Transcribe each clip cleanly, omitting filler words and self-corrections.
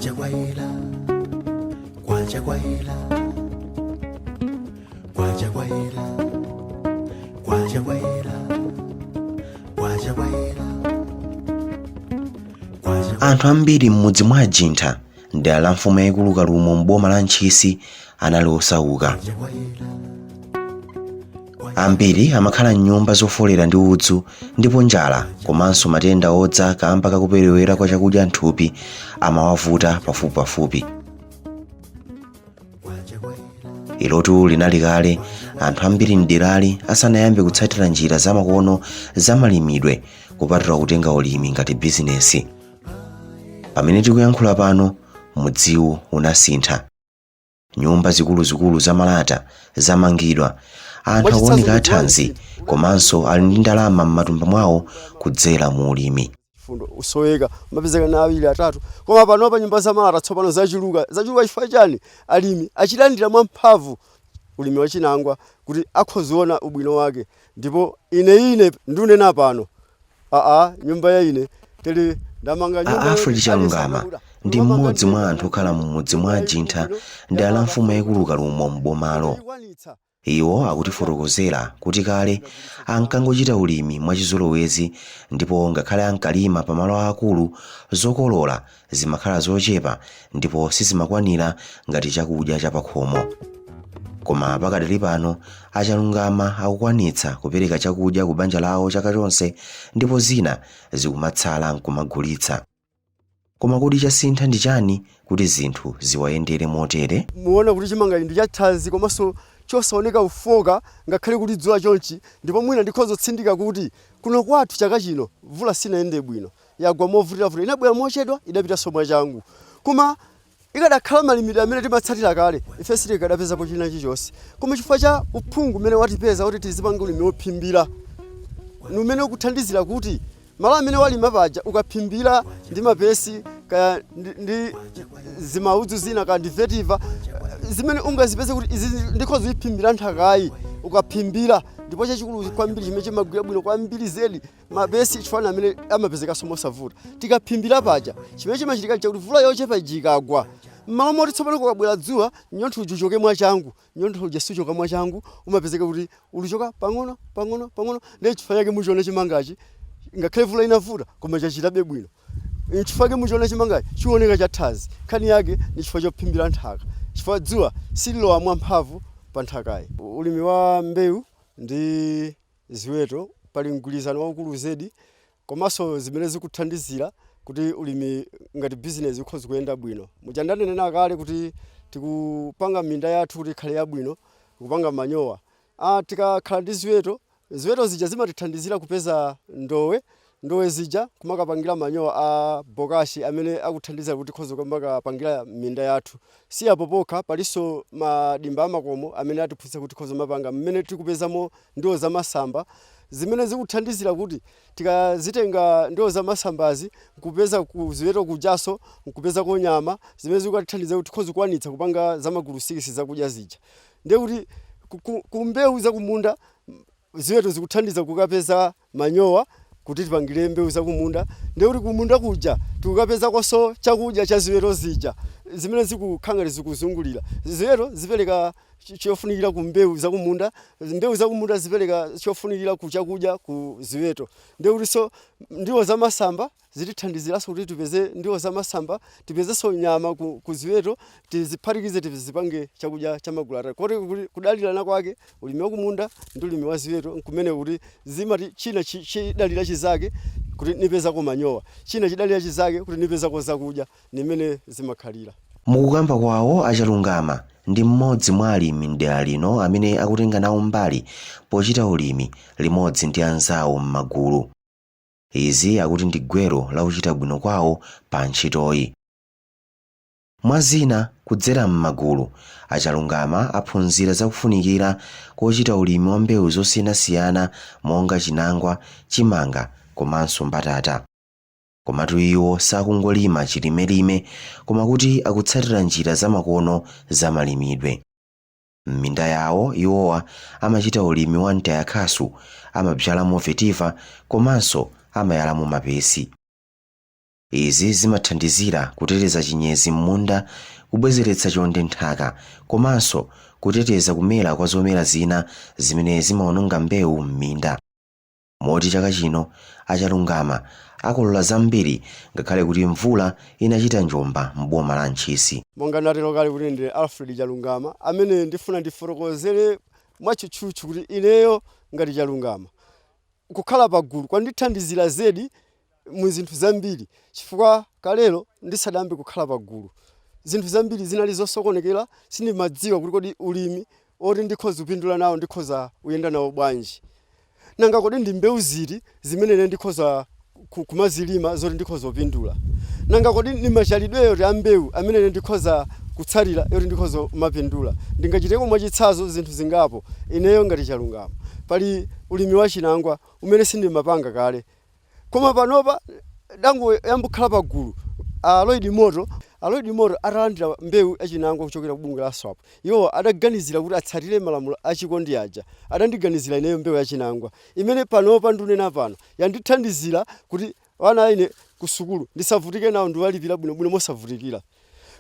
Kwacha kwayela, kwacha kwayela, kwacha kwayela, kwacha kwayela, kwacha kwayela, kwacha. Anthu ambiri m'mudzi mwa Jintha, mdera la mfumu yayikulu Kalumo m'boma la Ntchisi, anali osauka. Ambiri amakhala m'nyumba zofolera ndi udzu, ndipo njala komanso matenda odza kamba kakuperewera kwa chakudya m'thupi amawavuta pafupipafupi. Ilotu linali kale anthu ambiri mderali asanayambe kutsatira njira zamakono zamalimidwe, kupatula kutenga ulimi ngati bizinesi. Pamene tikuyankhula pano, mudziwu unasintha. Nyumba zikuluzikulu zamalata zamangidwa, anthu akuoneka athanzi komanso ali ndi ndalama m'matumba mwawo kudzera mu ulimi. Fundo usoweka, mapezeka na awiri, atatu, koma panopa nyumba zamalata tsopano zachuluka. Zachuluka chifukwa chani? Alimi achilandira mwamphamvu ulimi wachinangwa kuti akhoziona ubwino wake. Ndipo ine ndunena pano, aa, nyumba ya ine tili ndamanga A nyumba Alfred yoti Chalungama aliyense ndi mmodzi mwa anthu okhala mumudzi mwa Jintha, dera la mfumu yayikulu Kalumo m'bomalo. Ikwanitsa. Iwo akutifotokozera kuti kale ankangochita ulimi mwachizolowezi, ndipo ngakhale ankalima pamalo aakulu, zokolola zimakhala zochepa ndipo sizimakwanira ngati chakudya chapakhomo. Koma pakadali pano Achalungama akukwanitsa kupereka chakudya ku banja lawo chaka chonse, ndipo zina zikumatsala nkumagulitsa. Koma kodi chasintha ndi chani kuti zinthu ziwayendere motere? Muona kuti chimanga ndi chathanzi komanso chosaoneka ufoka ngakhale kuti dzuwa chonchi. Ndipo mwina ndikhoza kutsindika kuti kuno kwathu chaka chino mvula sinayende bwino, yagwa movutiravuta, inabwera mochedwa, idapitanso mwachangu. Koma ikadakhala malimidwe amene timatsatira kale, ife sitikadapezapo china chilichonse. Koma chifukwa cha uphungu umene watipeza kuti tizipanga ulimi wophimbira, umene ukuthandizira kuti malo amene walima paja ukaphimbira ndi mapesi kaya ndi zimaudzu zina kaya ndi vetiver zimene ungazipeze kuti izi ndikhoza kuyiphimbira nthakayi, ukaphimbira. Ndipo chachikulu kwambiri chimene chimagwira bwino kwambiri zedi, mapesi, chifukwa amene amapezekanso mosavuta. Tikaphimbira paja, chimene chimachitika chakuti mvula yochepa iji ikagwa, m'malo moti tsopano kukabwera dzuwa mnyontho uja uchoke mwachangu, mnyontho uja suchoka mwachangu, umapezeka kuti ulichoka pang'ono pang'ono pang'ono. Ndiye chifukwa chake muchiona chimangachi, ngakhale mvula inavuta, koma chachitabe bwino. Chifukwa chake muchiona chimangachi chioneka chathanzi. Nkhani yake ni chifukwa chophimbira nthaka, chifukwa dzuwa sililowa mwamphamvu pa nthakayi. Ulimi wa mbewu ndi ziweto pali mgwirizano waukulu zedi, komanso zimene zikuthandizira kuti ulimi ngati bizinesi ukhoza kuyenda bwino. Muja ndanenera kale kuti tikupanga minda yathu kuti ikhale yabwino, kupanga manyowa. Tikakhala ndi ziweto, ziweto zija zimatithandizira kupeza ndowe, ndowe zija kumakapangira manyowa a bokashi amene akuthandizira kuti tikhoza kumakapangira minda yathu. Si apo pokha, palinso madimba amakomo amene atiphunzitsa kuti tikhoza mapanga, mmene tikupezamo ndiwo zamasamba zimene zikuthandizira kuti tikazitenga ndiwo zamasambazi nkupeza ku ziweto kujaso, nkupezako nyama zimene zikutithandiza kuti tikhoza kukwanitsa kupanga zamagulu 6 zakudya zija. Ndiye kuti ku mbewu zakumunda, ziweto zikuthandiza kukapeza manyowa kuti tipangire mbewu zakumunda. Ndiye kuti kumunda kuja tikukapezakonso chakudya cha ziweto zija zimene zikukhala zikuzungulira. Ziweto zipereka chofunikira ku mbewu zakumunda, mbewu zakumunda zipereka chofunikira ku chakudya ku ziweto. Ndiye kutinso ndiwo zamasamba zitithandiziranso kuti tipeze ndiwo zamasamba, tipezenso nyama ku ziweto, tiziphatikize, tizipange chakudya cha magulu atatu. Koti kuti kudalirana kwake ulimi wakumunda ndi ulimi wa ziweto nkumene kuti zimati china chidalira chizake kuti nipezako manyowa, china chidalira chizake kuti nipezako zakudya, nimene zimakhalira. Mukukamba kwawo, Achalungama ndi mmodzi mwa alimi mdera lino amene akutenga nawo mbali pochita ulimi limodzi ndi anzawo m'magulu. Izi akuti ndi gwero la kuchita bwino kwawo pa ntchitoyi. Mwa zina, kudzera m'magulu, Achalungama aphunzira zakufunikira kochita ulimi wa mbewu zosiyanasiyana monga chinangwa, chimanga komanso mbatata. Komatu iwo sakungolima chilimelime, koma kuti akutsatira njira zamakono zamalimidwe. M'minda yawo iwowa amachita ulimi wa mtayakhasu, amabzalamo vetiva komanso amayalamo mapesi. Izi zimathandizira kuteteza chinyezi m'munda, kubwezeretsa chonde nthaka komanso kuteteza kumera kwa zomera zina zimene zimawononga mbewu m'minda. Moti chaka chino achalungama akolola zambiri ngakhale kuti mvula inachita njomba m'boma la Ntchisi. Monga natero kale kuti ndi Alfred Chalungama amene ndifuna ndifotokozere mwatchutchutchu kuti ineyo ngati Chalungama, kukhala pagulu kwandithandizira zedi mu zinthu zambiri, chifukwa kalero ndisadayambe kukhala pagulu zinthu zambiri zinali zosokonekera. Sindimadziwa kuti kodi ulimi oti ndikhoza kupindula nawo ndikhoza kuyenda nawo bwanji, nanga kodi ndi mbewu ziti zimene ine ndikhoza kumazilima zoti ndikhoza kupindula, nanga kodi ndi machalidweyo a mbewu amene ine ndikhoza kutsatira yoti ndikhoza kumapindula. Ndingachiteko mwachitsanzo zinthu zingapo. Ineyo ngati Chalungama, pali ulimi wa chinangwa umene sindimapanga kale, koma panopa dangoyamba kukhala pagulu, a Lloyd Moto, a Lloyd Moto atalandira mbewu yachinangwa kuchokera ku bungwe la SWAP, iwo adaganizira kuti atsatire malamulo achikondi aja, adandiganizira ineyo mbewu yachinangwa imene panopa ndunena pano yandithandizira kuti ana ine ku sukulu ndisavutike nawo, ndiwalipira bwinobwino mosavutikira.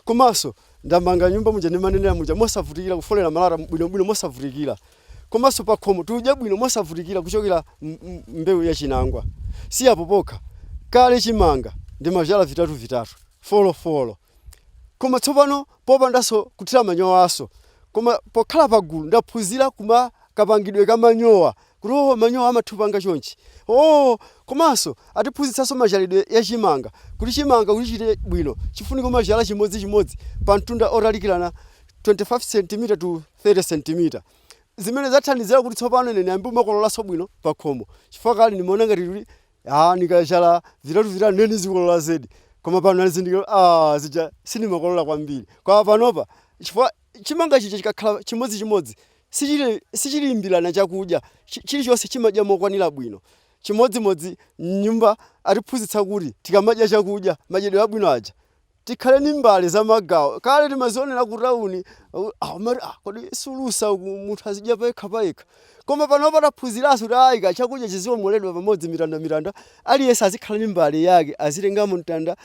Komanso ndamanga nyumba muja ndimanenera muja mosavutikira, kufolera malata bwinobwino mosavutikira, komanso pakhomo tiudya bwino mosavutikira kuchokera mbewu yachinangwa. Si apo pokha. Kale chimanga ndimazhala vitatu vitatu, four four, koma tsopano popandanso kuthira manyowaso, koma pokhala pagulu ndaphunzira kuma kapangidwe ka manyowa kuti oh, manyowa amathupanga chonchi, oh. Komanso atiphunzitsanso machalidwe ya chimanga, kuti chimanga kuti chite bwino chifunika umachala chimodzimodzi pa mtunda otalikirana 25 cm to 30 cm, zimene zathandizira kuti tsopano ine ndiyambe umakololanso bwino pakhomo, chifukwa kale ndimaona ngati kuti ah, nikachala vitatu vitatu nene zikolola zedi, koma pano ndazindikira, ah, zija sindimakolola kwambiri. Koma panopa, chifukwa chimanga chija chikakhala chimodzimodzi sichilimbirana chakudya, chilichonse chimadya mokwanira bwino. Chimodzimodzi mnyumba atiphunzitsa kuti tikamadya chakudya, madyedwe abwino aja, tikhale ni mbale za magawo. Kale timazionera ku tawuni, mati, ah, kodi sulusa uku munthu azidya payekha payekha? Koma panopa taphunziranso kuti ayi, ka chakudya chiziwomoledwa pamodzi, mitanda mitanda, aliyense azikhala ni mbale yake, azitengamo mtanda,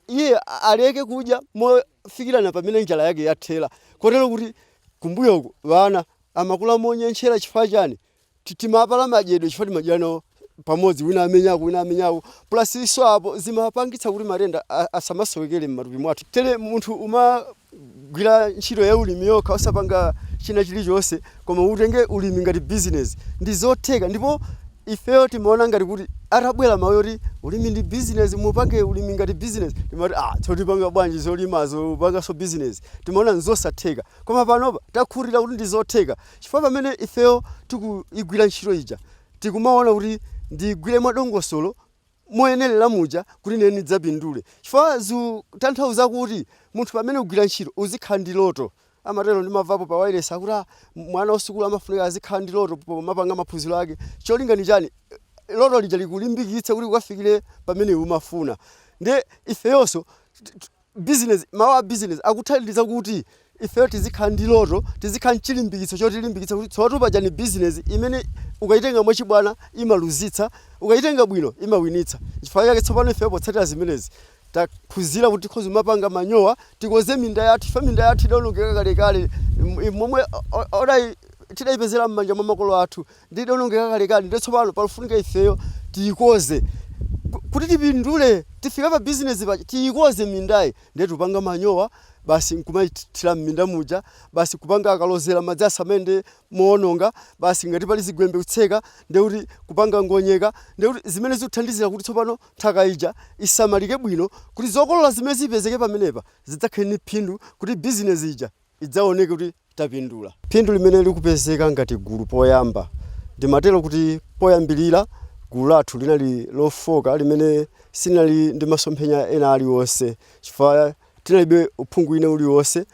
iye aleke kudya mofikirana pamene njala yake yathera, kotero kuti kumbuyoku vana amakula monyenchera. Chifukwa chani? Timapala madyedwe chifukwa timadyera nawo pamodzi, wina amenyako, wina amenyako, plus iso apo zimapangitsa kuti matenda asamasowekere m'matupi mwathu. Tere munthu umagwira ntchito ya ulimi yokha osapanga china chilichonse, koma utenge ulimi ngati business, ndi zotheka. Ndipo ifeyo timaona ngati kuti atabwera mawu yoti ulimi ndi business, mupange ulimi ngati business, timati, ah, totipanga bwanji zolimazo upanganso business? Timaona nzosatheka. Koma panopa takhutira kuti ndi zotheka, chifukwa pamene ifeyo tikuigwira ntchito ija tikumaona kuti ndigwire mwadongosolo moyenerera muja kuti ine ndidzapindule, chifukwa zikutanthauza kuti munthu pamene ugwira ntchito uzikhala ndi loto. Amatero, ndimamvapo pa wireless akuti, ah, mwana wasukulu amafunika azikhala ndi loto pomapanga maphunziro ake. Cholinga ndi chani? Loto lija likulimbikitse kuti ukafikire pamene umafuna. Ndiye ifeyonso business, mawu a business akuthandiza kuti ifeyo tizikhala ndi loto, tizikhala mchilimbikitso chotilimbikitsa kuti tsotu paja ni business imene ukayitenga mwachibwana imaluzitsa, ukayitenga bwino imawinitsa. Chifukwa chake tsopano ifeyo potsatira zimenezi taphunzira kuti tikhoza kumapanga manyowa, tikoze minda yathu, ife minda yathu idawonongeka kalekale momwe odayi tidayipezera m'manja mwa makolo athu, ndi idawonongeka kalekale. Ndiye tsopano pafunika ifeyo tiyikoze kuti tipindule, tifike pa bizinesi paja, tiyikoze mindayi. Ndiye tupanga manyowa basi nkumathira m'minda muja basi, kupanga akalozera madzi asamayende moononga basi, ngati pali zigwembe kutseka, ndiye kuti kupanga ngonyeka, ndiye kuti zimene zikuthandizira kuti tsopano nthaka ija isamalike bwino, kuti zokolola zimene zipezeke pamenepa zidzakhale ndi phindu, kuti bizinesi ija idzaoneke kuti tapindula. Phindu limene likupezeka ngati gulu, poyamba ndimatero kuti poyambirira gulu lathu linali lofoka limene silinali ndi masomphenya ena aliwonse, chifukwa tinalibe uphungu ina uliwonse,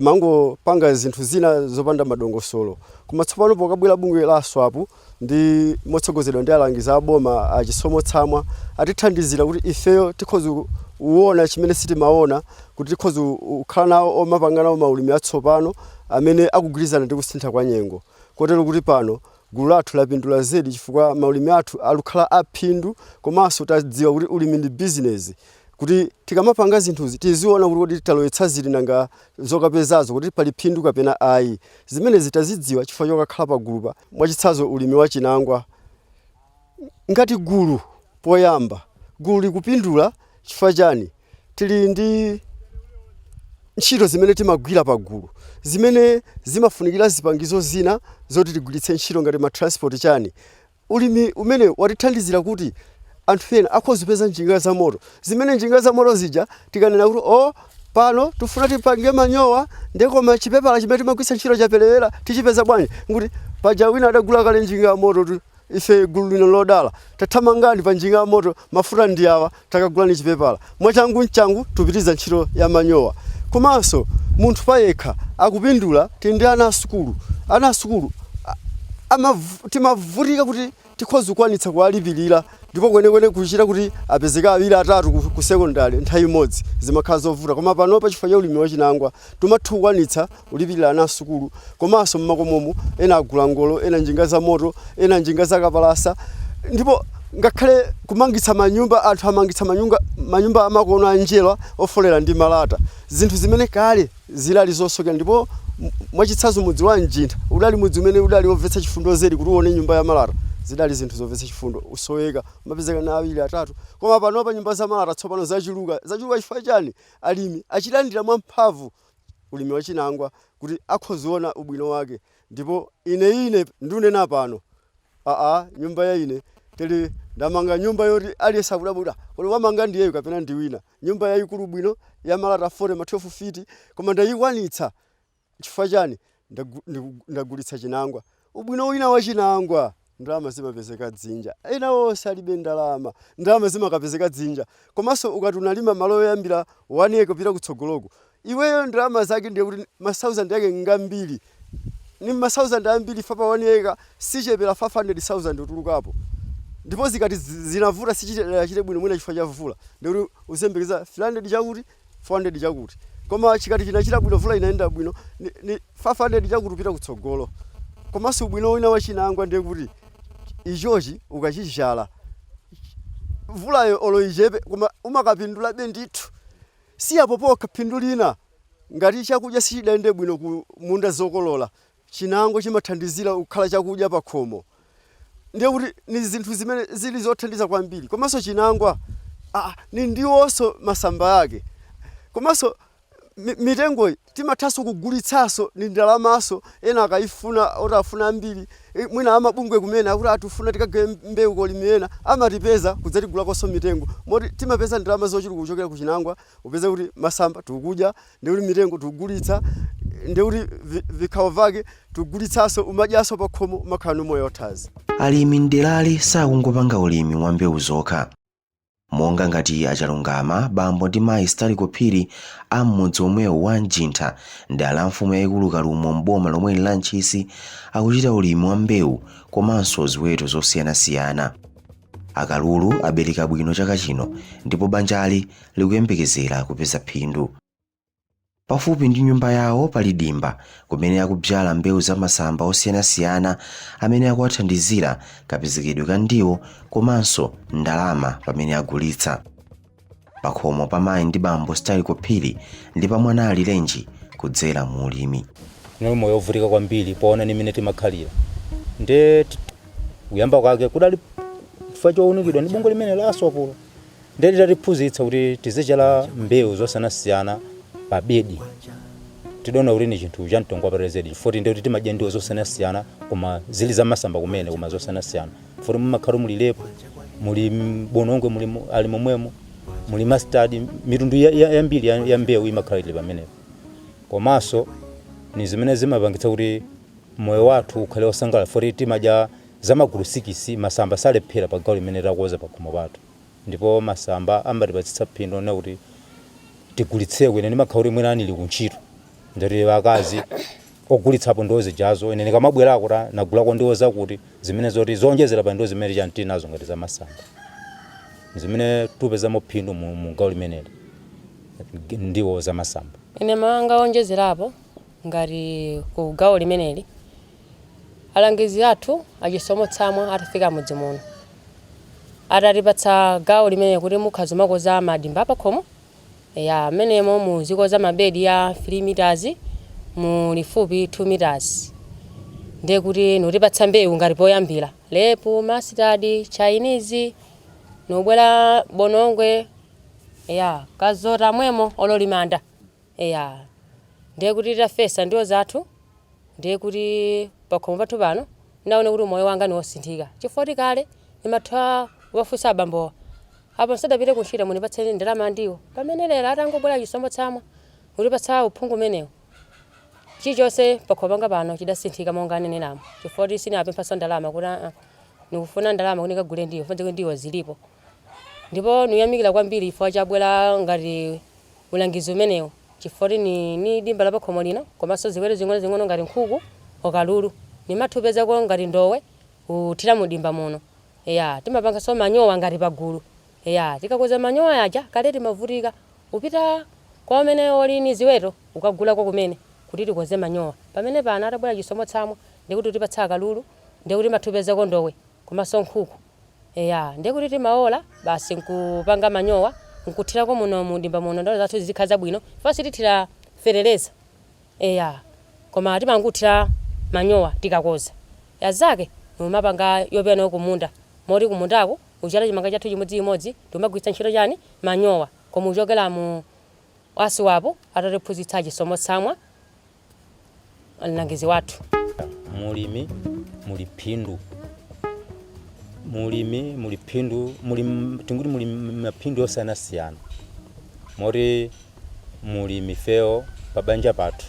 timangopanga zinthu zina zopanda madongosolo. Koma tsopano pokabwera bungwe la SWAP ndi motsogozedwa ndi alangizi a boma Achisomo Tsamwa, atithandizira kuti ifeyo tikhoza kuona chimene sitimaona, kuti tikhoza kukhala nawo omapanga nawo maulimi atsopano amene akugwirizana ndi kusintha kwa nyengo, kotero kuti pano gulu lathu lapindula zedi, chifukwa maulimi athu alukhala aphindu, komanso tadziwa kuti ulimi ndi bizinesi. Kuti tikamapanga zinthuzi tiziona kuti kodi talowetsa zili nanga zokapezazo kuti pali phindu kapena ayi. Zimenezi tazidziwa chifukwa chokakhala pagulupa. Mwachitsanzo, ulimi wa chinangwa ngati gulu, poyamba gulu likupindula chifukwa chani? Tili ndi ntchito zimene timagwira pagulu zimene zimafunikira zipangizo zina zoti tigwiritse ntchito ngati ma transport chani. Ulimi umene watithandizira kuti anthu ena akhoza kupeza njinga za moto, zimene njinga za moto zija tikanena kuti o pano tifuna tipange manyowa, ndekoma chipepala chimene timagwiritsa ntchito chaperewera, tichipeza bwanji? Nkuti paja wina adagula kale njinga ya moto tu, ife gulu lino lodala tathamangani pa njinga ya moto, mafuta ndi awa, takagulani chipepala mwachangu mchangu, tupitiza ntchito ya manyowa. Komanso munthu payekha akupindula. Tili ndi ana asukulu, ana asukulu timavutika kuti tikhoza kukwanitsa kuwalipirira, ndipo kwenekwene kuchita kuti apezeka awiri atatu ku sekondari nthawi imodzi zimakhala zovuta. Koma panopa chifukwa cha ulimi wachinangwa timatha kukwanitsa kulipirira ana asukulu. Komanso mmakomomo ena agula ngolo, ena njinga za moto, ena njinga za kapalasa, ndipo ngakhale kumangitsa manyumba, anthu amangitsa manyumba amakono anjerwa ofolera ndi malata, zinthu zimene kale zinali zosokera. Ndipo mwachitsanzo mudzi wa Mjintha udali mudzi umene udali womvetsa chifundo zedi. Kuti uone nyumba ya malata zidali zinthu zomvetsa chifundo, usoweka, umapezeka na awiri atatu. Koma panopa nyumba za malata tsopano zachuluka. Zachuluka chifukwa chani? Alimi achilandira mwamphamvu ulimi wachinangwa kuti akhoziona ubwino wake. Ndipo ine ndunena pano, aa, nyumba ya ine tili ndamanga nyumba yoti aliyense akudabwa kuti wamanga ndiyeyo kapena ndi wina. Nyumba yayikulu bwino ya malata 40 ma 12 feet, koma ndayikwanitsa chifukwa chani? Ndagulitsa chinangwa. Ubwino wina wa chinangwa, ndalama zimapezeka dzinja. Ena onse alibe ndalama, ndalama zimakapezeka dzinja. Komanso ukati unalima malo yoyambira 1 acre kupita kutsogoloko, iweyo ndalama zake ndiye kuti ma 1000 yake ngambiri, ni ma 1000 ambiri fa pa 1 acre sichepera 500,000 utulukapo. Ndipo zikati zinavuta, sichite bwino mwina chifukwa cha mvula, ndikuti uzembekeza 300 chakuti, 400 chakuti. Koma chikati chinachita bwino, mvula inayenda bwino, ni 500 chakuti upita kutsogolo. Komanso ubwino wina wachinangwa ndiye kuti ichochi ukachizhala, mvulayo olo ichepe, koma umakapindulabe ndithu. Si apo pokha, phindu lina, ngati chakudya sichidayende bwino ku munda zokolola, chinangwa chimathandizira kukhala chakudya pa khomo. Ndiye kuti ni zinthu zimene zili zothandiza kwambiri. Komanso chinangwa ni ndiwonso masamba ake, komanso mitengoyi timathanso kugulitsanso, ni ndalamaso. Ena akayifuna oti afuna ambiri, mwina amabungwe kumene akuti atifuna tikagawe mbewu kolimi, ena amatipeza kudzatigulakonso mitengo, moti timapeza ndalama zochuluka kuchokera ku chinangwa. Upeze kuti masamba tikudya, ndi kuti mitengo tikugulitsa, ndi kuti vikhawo vake tikugulitsanso, umadyanso pa khomo, umakhala ndi moyo wathanzi. Alimi mderali sakungopanga ulimi wa mbewu zokha, monga ngati achalungama bambo ndi mayi Staliko Phiri a m'mudzi omwewu wa Mjintha, dera la mfumu yayikulu Kalumo m'boma lomweli la Ntchisi, akuchita ulimi wa mbewu komanso ziweto zosiyanasiyana. Akalulu abereka bwino chaka chino ndipo banjali likuyembekezera kupeza phindu. Pafupi ndi nyumba yawo pali dimba kumene akubyala mbewu za masamba osiyanasiyana amene akuwathandizira kapezekedwe ka ndiwo komanso ndalama pamene agulitsa. Pakhomo pa mayi ndi bambo Staliko Phiri ndi pa mwana alirenji kudzera mu ulimi. Tinali moyo wovutika kwambiri poona ni mmene timakhalira. Nde kuyamba kwake kudali chifukwa chowunikidwa ndi bungwe limene la ASWAP. Nde litatiphunzitsa kuti tizichala mbewu zosiyanasiyana pa bedi, tidaona kuti ni chinthu cha mtengo wapatali zedi, chifukwa ndi kuti timadya ndiwo zosiyanasiyana, koma zili zamasamba kumene, koma zosiyanasiyana, chifukwa mumakhala muli lepo, muli bonongwe, muli ali momwemo, muli mustard, mitundu yambiri ya mbewu imakhala ili pamenepo. Komanso ni zimene zimapangitsa kuti moyo wathu ukhale wosangalala, foti timadya zamagulu 6, masamba salephera pa gawo limene takonza pakhomo pathu. Ndipo masamba amatipatsitsa phindu nena kuti tigulitseko. Ine ndimakhala kuti mwina ndili kuntchito, ndoti akazi ogulitsapo ndiwo zijazo, ine ndikamabwerako ta nagulako ndiwo zakuti zimene zoti zonjezera pa ndiwo zimene chani tili nazo ngati zamasamba, zimene tupezamo phindu mu gawo limeneli, ndiwo zamasamba. Ine mawanga onjezerapo ngati ku gawo limeneli, alangizi athu achisomo tsamwa atafika mudzi muno. Atatipatsa gawo limene kuti mukhazi makoza madimba apakhomo ya amenemo, muzikoza mabedi ya 3 meters mulifupi 2 meters, ndiye kuti nutipatsa mbewu ngati poyambira rape, mustard, Chinese, nubwera bonongwe ya kazota mwemo ololimanda ya. Ndiye kuti tafesa ndiwo zathu, ndiye kuti pakhomo pathu pano ndaone kuti moyo wanga niwosinthika, chifukwa kale ndimatha kuwafunsa abambowa apo nsadapite kuntchito, "Mundipatseni ndalama ndiwo." Pamene lero atangobwera Chisomo Tsamwa kutipatsa uphungu umenewo, chilichonse pakhomo panga pano chidasinthika monga aneneramo, chifukwa kuti sinapemphaso ndalama kuti aa, nikufuna ndalama kuti ndikagule ndiwo fanze, ndiwo zilipo. Ndipo niyamikira kwambiri chifukwa chabwera ngati ulangizi umenewo, chifukwa kuti ni dimba la pakhomo lino komanso ziweto zing'ono-zing'ono ngati nkhuku, okalulu, nimathupezako ngati ndowe kuthira mu dimba muno ya. Timapanganso manyowa ngati pagulu ya. Tikakoza manyowa yaja, kale timavutika upita kwa amene oli ni ziweto ukagulako kumene kuti tikoze manyowa. Pamene pano atabwera Chisomo Tsamwa, ndikuti tipatsa akalulu, ndikuti mathupezako ndowe komanso nkhuku ya, ndikuti timaola basi nkupanga manyowa nkuthirako muno mudimba muno, ndalo zathu zizikhala zabwino. Fasi tithira fetereza eya, koma timanguthira manyowa tikakoza yazake, numapanga yopena kumunda, moti kumundako uchala chimanga chathu chimodzimodzi timagwiritsa ntchito chani? Manyowa. Koma uchokera mu wasiwapo atatiphunzitsa Chisomo Tsamwa, mlangizi wathu. Mulimi muli phindu, mulimi muli phindu, muli tinguti muli maphindu osiyanasiyana, moti muli mifewo pabanja pathu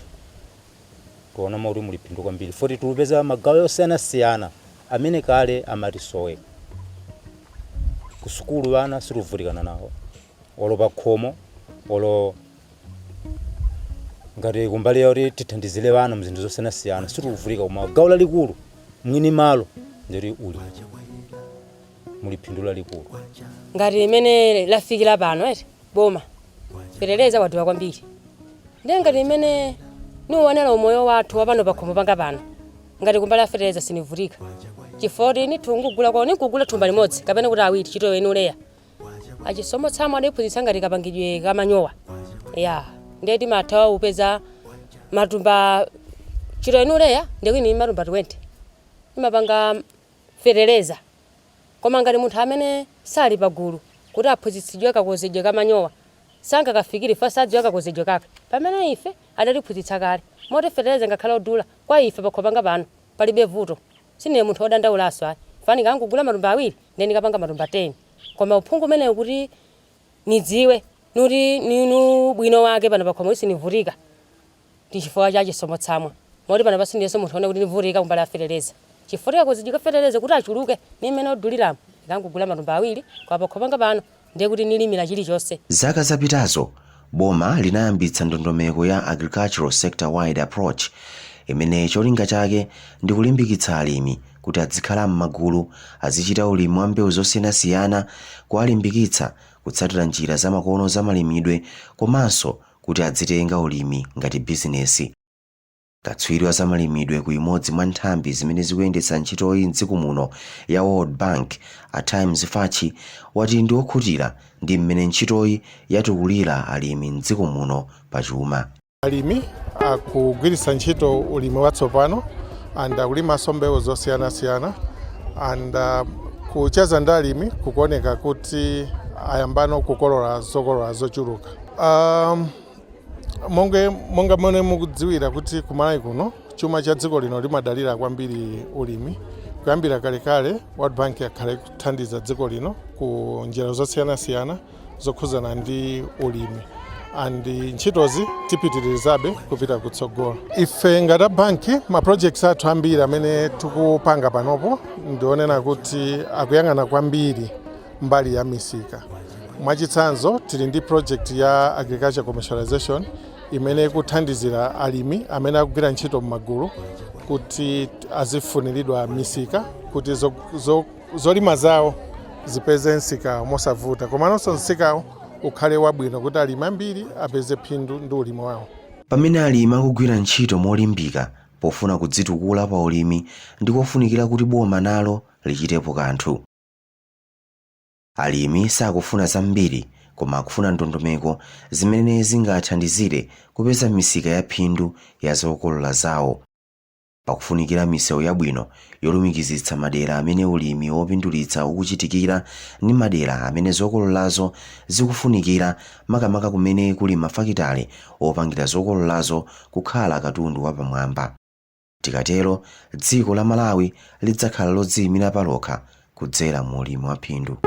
tiona moti muli phindu kwambiri, foti tikupeza magawo osiyanasiyana amene kale amatisoweka. Kusukulu vana situvutikana nawo, olo pakhomo, olo ngati kumbali yoti tithandizire vana mzinthu zosiyanasiyana situvutika. Koma gawo lalikulu mwini malo ndiri uli muli phindu lalikulu. Ngati imene lafikira pano eti boma, fetereza wadula kwambiri, ndiye ngati imene niuonera umoyo wathu wapano pakhomo panga pano, ngati kumbali ya fetereza sinivutika, chifukwa kuti nithungugula kwa nikugula thumba limodzi kapena kuti awiri chitoyo enuleya. Achisomo Tsamwa adaphunzitsa ngati kapangidwe kamanyowa ya, ndiye timatha upeza matumba chito enuleya, ndiye ni matumba 20 imapanga fetereza. Koma ngati munthu amene sali pagulu kuti aphunzitsidwe kakozedwe kamanyowa sangakafikire, fa sadziwa kakozedwe kake. Pamene ife adatiphunzitsa kale, moti fetereza ngakhale odula kwa ife pakhomo panga pano palibe vuto. Sine munthu wodandaulaso ayi, fanika angugula matumba awiri ndiye ndikapanga matumba 10. Koma uphungu umenewu kuti nidziwe nuti ninu bwino wake pano pakhomo sinivutika ndi chifukwa cha Chisomo Tsamwa, moti pano pasindiyenso munthu one kuti ndivutika kumbali ya fetereza, chifukwa tikakozedwe fetereza kuti achuluke ni mmene oduliramo, ndikangugula matumba awiri kwa pakhomo panga pano, ndiye kuti nilimira chilichonse. Zaka zapitazo boma linayambitsa ndondomeko ya Agricultural Sector Wide Approach, imene cholinga chake ndi kulimbikitsa alimi kuti adzikhala m'magulu, azichita ulimi wa mbewu zosiyanasiyana, kuwalimbikitsa kutsatira njira zamakono zamalimidwe komanso kuti adzitenga ulimi ngati bizinesi. Katswiri wa zamalimidwe ku imodzi mwa nthambi zimene zikuyendetsa ntchitoyi mdziko muno ya World Bank, a Times Fachi, wati ndi okhutira ndi mmene ntchitoyi yatukulira alimi mdziko muno pachuma. Alimi akugwiritsa ntchito ulimi watsopano and akulimanso mbewu zosiyanasiyana, and kucheza ndi alimi kukuoneka kuti ayambano kukolola zokolola zochuluka. Monga mmene mukudziwira kuti kumalawi kuno chuma cha dziko lino limadalira kwambiri ulimi, kuyambira kalekale World Bank yakhala ikuthandiza dziko lino ku njira zosiyanasiyana zokhuzana ndi ulimi, and ntchitozi tipitirizabe kupita kutsogolo. Ife ngati a banki, ma projects athu ambiri amene tikupanga panopo ndionena kuti akuyang'ana kwambiri mbali ya misika. Mwachitsanzo, tili ndi project ya agriculture commercialization imene ikuthandizira alimi amene akugwira ntchito m'magulu kuti azifuniridwa misika kuti zolima zawo zipeze msika mosavuta, komanso msikawo ukhale wabwino kuti alimi ambiri apeze phindu ndi ulimi wawo. Pamene alimi akugwira ntchito molimbika pofuna kudzitukula pa ulimi, ndikofunikira kuti boma nalo lichitepo kanthu. Alimi sakufuna zambiri koma akufuna ndondomeko zimene zingathandizire kupeza misika ya phindu ya zokolola zawo. Pakufunikira misewu yabwino yolumikizitsa madera amene ulimi wopindulitsa ukuchitikira ndi madera amene zokololazo zikufunikira, makamaka kumene kuli mafakitale opangira zokololazo kukhala katundu wapamwamba. Tikatero, dziko la Malawi lidzakhala lodziyimira palokha kudzera mu ulimi wa phindu.